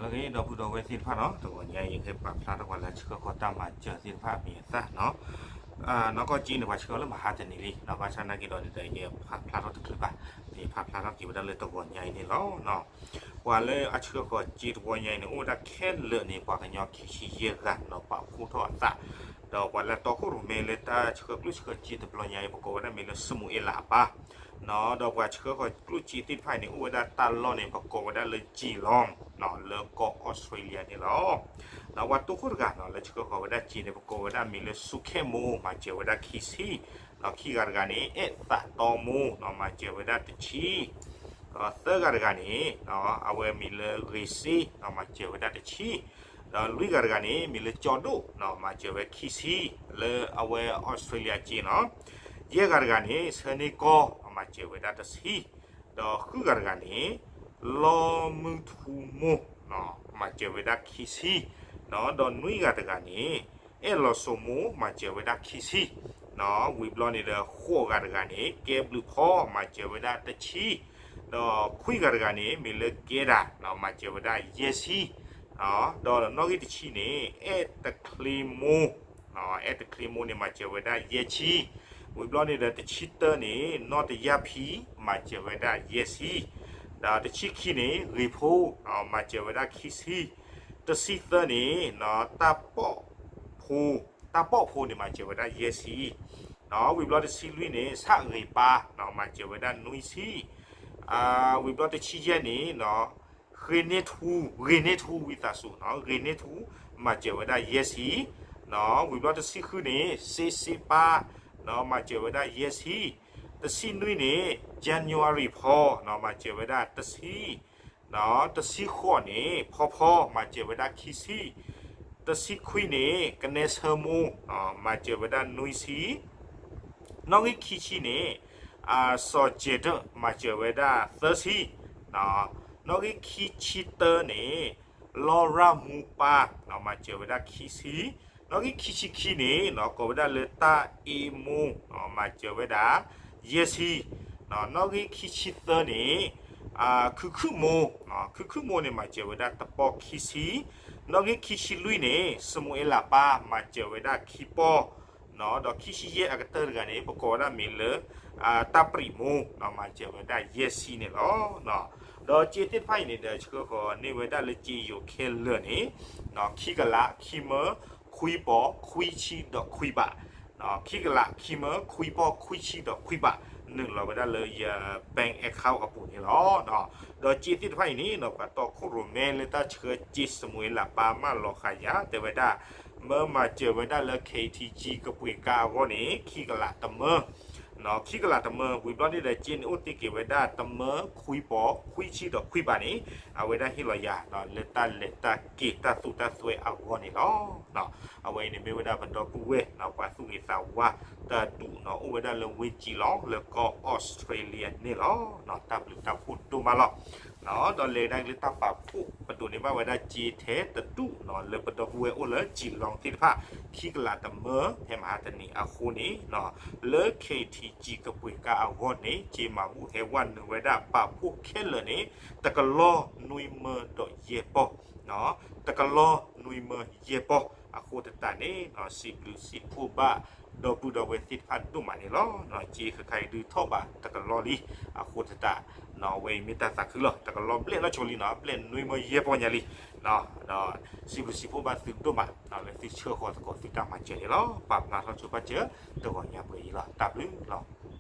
ဒီပုၢ်ဒီဝဲၢ်သ့ၣ်တဖၣ်နီၤ, တဂီၤညါအံၤ ယကပာ်ဖျါထီၣ်ပှၤလၢဆှၢဃီၤတၢ်မၤစၢၤသ့ၣ်တဖၣ်အမံၤအသၣ်နီၤ. နီၢ်ကီၢ်က့န့ၣ် ပှၤဆှၢလၢမဟါတနံၤလံနီၤ, ဘၣ်ဆၣ်နာ်က့ဒီးန့ၣ်ဒီး ယဖးဖျါထီၣ်တချုးဘၣ်, ယဖးဖျါထီၣ်က့ၤဝဲဒၣ်လၢတဂီၤညါအံၤန့ၣ်လီၤ. ပှၤလၢအဆှၢဃီၤစ့တဝီညါအံၤန့ၣ် အိၣ်ဝဲဒၣ်ခဲလၢာ်န့ၣ် ပှၤကညီခံဆံယဲၢ်ဂၤနီၤ, ပာ်ဖှိၣ်ထီၣ်အသး, ဒီးပှၤလၢတီခိၣ်ရိၣ်မဲလၢတၢ်ဆှၢကျိၣ်ဆှၢစ့တဘျီညါအံၤ ပကိးဝဲဒၣ်မ့ၢ်လၢ စမူၤအ့လးအပၢ် ဒီးပှၤဆှၢဃီၤကျိၣ်စ့သ့ၣ်တဖၣ်အံၤန့ၣ် အိၣ်ဝဲဒၣ်တၢ်လီၢ်န့ၣ် ပကိးဝဲဒၣ်လၢ Geelong လၢကီၢ်အီစထြ့လယါန့ၣ်လီၤ. ဒီးပှၤတီခိၣ်တဂၤနီၤ လၢဆှၢဃီၤဝဲဒၣ်စ့န့ၣ် ပကိးဝဲဒၣ်မ့ၢ်လၢ စူခဲမိၢ် မၤစၢၤဝဲဒၣ်ခံဆံ, ဒီးခံဂၤတဂၤန့ၣ် အဲၣ်သးတီမိၢ် မၤစၢၤဝဲဒၣ်တဆံ, ဒီးသၢဂၤတဂၤန့ၣ် အဝဲမ့ၢ်လၢဂ့ၤစ့ မၤစၢၤဝဲဒၣ်တဆံ, ဒီးလွံၢ်ဂၤတဂၤန့ၣ် မ့ၢ်လၢကၠီဒိၣ် မၤစၢၤဝဲခံဆံ လၢအဝဲအီစထြ့လယါစ့နီၤ, ယဲၢ်ဂၤတဂၤန့ၣ် ဆၢန့ၢ်ကီၢ် မၤစၢၤဝဲဒၣ်တဆံ, ဒီးဃုဂၤတဂၤန့ၣ် လီမုၢ်ထူမိၢ် မၤစၢၤဝဲဒၣ်ခံဆံ, ဒီးနွံဂၤတဂၤန့ၣ် အဲၣ်လီၤစိမိၢ် မၤစၢၤဝဲဒၣ်ခံဆံ, ဝံၤဘျီန့ၣ်ဒီး ဃိးဂၤတဂၤန့ၣ် ကဲဘျုးဖီ မၤစၢၤဝဲဒၣ်တဆံ, ဒီးခွံဂၤတဂၤန့ၣ် မ့ၢ်လၢကဲဒၣ် မၤစၢၤဝဲဒၣ်ယဲၢ်ဆံ, ဒီးနီၣ်ဂံၢ်တဆံန့ၣ် အဲၣ်တချ့မိၢ် အဲၣ်တချ့မိၢ်န့ၣ် မၤစၢၤဝဲဒၣ်ယဲၢ်ဆံ, ဝံၤဘျီန့ၣ်ဒီးတဆံတၢန့ၣ် နီၢ်တယၢ်ဖံ မၤစၢၤဝဲဒၣ်ယဲၢ်ဆံ, ဒီးတဆံခံန့ၣ် ဂ့ၤဖိ မၤစၢၤဝဲဒၣ်ခံဆံ, တဆံသၢန့ၣ် တၢ်ပီၣ်ဖိ တၢ်ပီၣ်ဖိန့ၣ် မၤစၢၤဝဲဒၣ်ယဲၢ်ဆံ, ဝံၤဘျီတဆံလွံၢ်န့ၣ် ဆၣ်ဂ့ၤပၢ် မၤစၢၤဝဲဒၣ်နွံဆံ, ဝံၤဘျီတဆံယဲၢ်န့ၣ် ဂ့ၤန့ၢ်ထူ ဂ့ၤန့ၢ်ထူ ဝံသးစူၤ ဂ့ၤန့ၢ်ထူ မၤစၢၤဝဲဒၣ်ယဲၢ်ဆံ, ဝံၤဘျီတဆံဃုန့ၣ် စ့စ့ပၢ် မၤစၢၤဝဲဒၣ်ယဲၢ်ဆံ, တဆံနွံန့ၣ် January ဖီ မၤစၢၤဝဲဒၣ်တဆံ, တဆံဃိးန့ၣ် ဖီဖီ မၤစၢၤဝဲဒၣ်ခံဆံ, တဆံခွံန့ၣ် ကနဲဆၢမိၢ် မၤစၢၤဝဲဒၣ်နွံဆံ, နီၣ်ဂံၢ်ခံဆံန့ၣ် စီၤစဲးဒၢး မၤစၢၤဝဲဒၣ်သၢဆံ, နီၣ်ဂံၢ်ခံဆံတၢန့ၣ် လီရၣ်မူပၢ် မၤစၢၤဝဲဒၣ်ခံဆံ, နီၣ်ဂံၢ်ခံဆံခံန့ၣ် ကိးဝဲဒၣ်လၢတၢ်အ့မိၢ် မၤစၢၤဝဲဒၣ်ယဲၢ်ဆံ, နီၣ်ဂံၢ်ခံဆံသၢန့ၣ် ခုၣ်ခုၣ်မိၢ် ခုၣ်ခုၣ်မိၢ်န့ၣ် မၤစၢၤဝဲဒၣ်တပီၢ်ခံဆံ, နီၣ်ဂံၢ်ခံဆံလွံၢ်န့ၣ် စမူၤအ့လးပၢ် မၤစၢၤဝဲဒၣ်ခံပီၢ်, ဒီးခံဆံယဲၢ်အကတၢၢ်တဂၤန့ၣ် ပကိးဝဲဒၣ်မ့ၢ်လၢ တၢ်ပြံးမိၢ် မၤစၢၤဝဲဒၣ်ယဲၢ်ဆံန့ၣ်လီၤ. ဒီးစ့သ့ၣ်တဖၣ်အံၤန့ၣ်ဒီး ဆှၢဃီၤန့ၢ်ဝဲဒၣ်လၢစ့ယိၤခဲလၢာ်န့ၣ် ခံကလး ခံမၢ ခွံပီၢ် ခွံဆံဒီးခွံဘး, ခံကလး ခံမၢ ခွံပီၢ် ခွံဆံဒီးခွံဘး နုာ်လီၤဝဲဒၣ်လၢယ bank account အပူၤန့ၣ်လီၤ. ဒီးစ့သ့ၣ်တဖၣ်အံၤန့ၣ် ပှၤတီခိၣ်ရိၣ်မဲလၢတၢ်ဆှၢစ့ စမူၤအ့လးပၢ် မၢလီၤဃာ်ယၤ တဲဝဲဒၣ် မၢမၤစၢၤဝဲဒၣ်လၢ K T G ကပှ့ၤကါအဂီၢ်န့ၣ် ခံကလးတမၢ ခံကလးတမၢ ဝံၤဘျီန့ၣ်ဒီးစ့န့ၣ် အိၣ်တ့ၢ်က့ၤဝဲဒၣ်တမၢ ခွံပီၢ် ခွံဆံဒီးခွံဘးန့ၣ် အဝဲဒၣ်ဟ့ၣ်လီၤယၤ လၢတၢ်လဲၤတၢ်က့ၤတၢ်သူၣ်တၢ်စွဲအဂီၢ်န့ၣ်လီၤ. အဝဲအံၤန့ၣ်မ့ၢ်ဝဲဒၣ် ပဒီပုၢ်ဝဲၢ် ပှၤသူၣ်ဂ့ၤသးဝါတဒူၣ်နီၤ အိၣ်ဝဲဒၣ်လၢဝ့ၢ်ကၠံလီၤ လၢကီၢ်အီစထြ့လယါန့ၣ်လီၤ. တၢ်ဘျုးတၢ်ဖှိၣ်ဒိၣ်မးလီၤ. ဒီးလဲၤကဒါက့ၤလၢတၢ်ပာ်ဖှိၣ် ပဒိးန့ၢ်ဘၣ်ဝဲဒၣ်စ့ထဲတဒူၣ်နီၤ လၢပဒီပုၢ်ဝဲၢ်အိၣ်လၢကၠံလီၤသ့ၣ်တဖၣ် ခံကလးတမၢ ဖဲမဟါတနံၤအဃိန့ၣ် လၢ K T G ကပှ့ၤကါအဂီၢ်န့ၣ် စ့မၤဘူၣ်ဟဲဝဲနုာ်ဝဲဒၣ်ပာ်ဖှိၣ်ခဲလၢာ်န့ၣ် တကလီၢ်နွံမၢဒီးယဲၢ်ပီၢ် တကလီၢ်နွံမၢယဲၢ်ပီၢ် အဃိသတးန့ၣ် စံးဘျုးစံးဖှိၣ်ဘၣ် ဒီပုၢ်ဒီဝဲၢ်သ့ၣ်တဖၣ်ဒိၣ်မးန့ၣ်လီၤ. စ့ခဲခါအံၤဒုးထီၣ်ဘးတကလီၢ်လံ အဃိသတး အဝဲအံၤမ့ၢ်တၢ်သးခုလီၤ တကလီၢ်ဘျဲၣ်နီၢ်ဆိလံနီၤ ဘျဲၣ်နွံမၢယဲၢ်ပီၢ်ညါလံ ဒီးစံးဘျုးစံးဖှိၣ်ဘၣ်သုဒိၣ်မး လၢသုဆှၢဃီၤသကိးသုတၢ်မၤစၢၤန့ၣ်လီၤ. ပာ်ဖျါထီၣ်ဆိပာ်စၢၤ တဂီၤညါပှဲၤအံၤလီၤ. တၢ်ဘျုးလီၤ.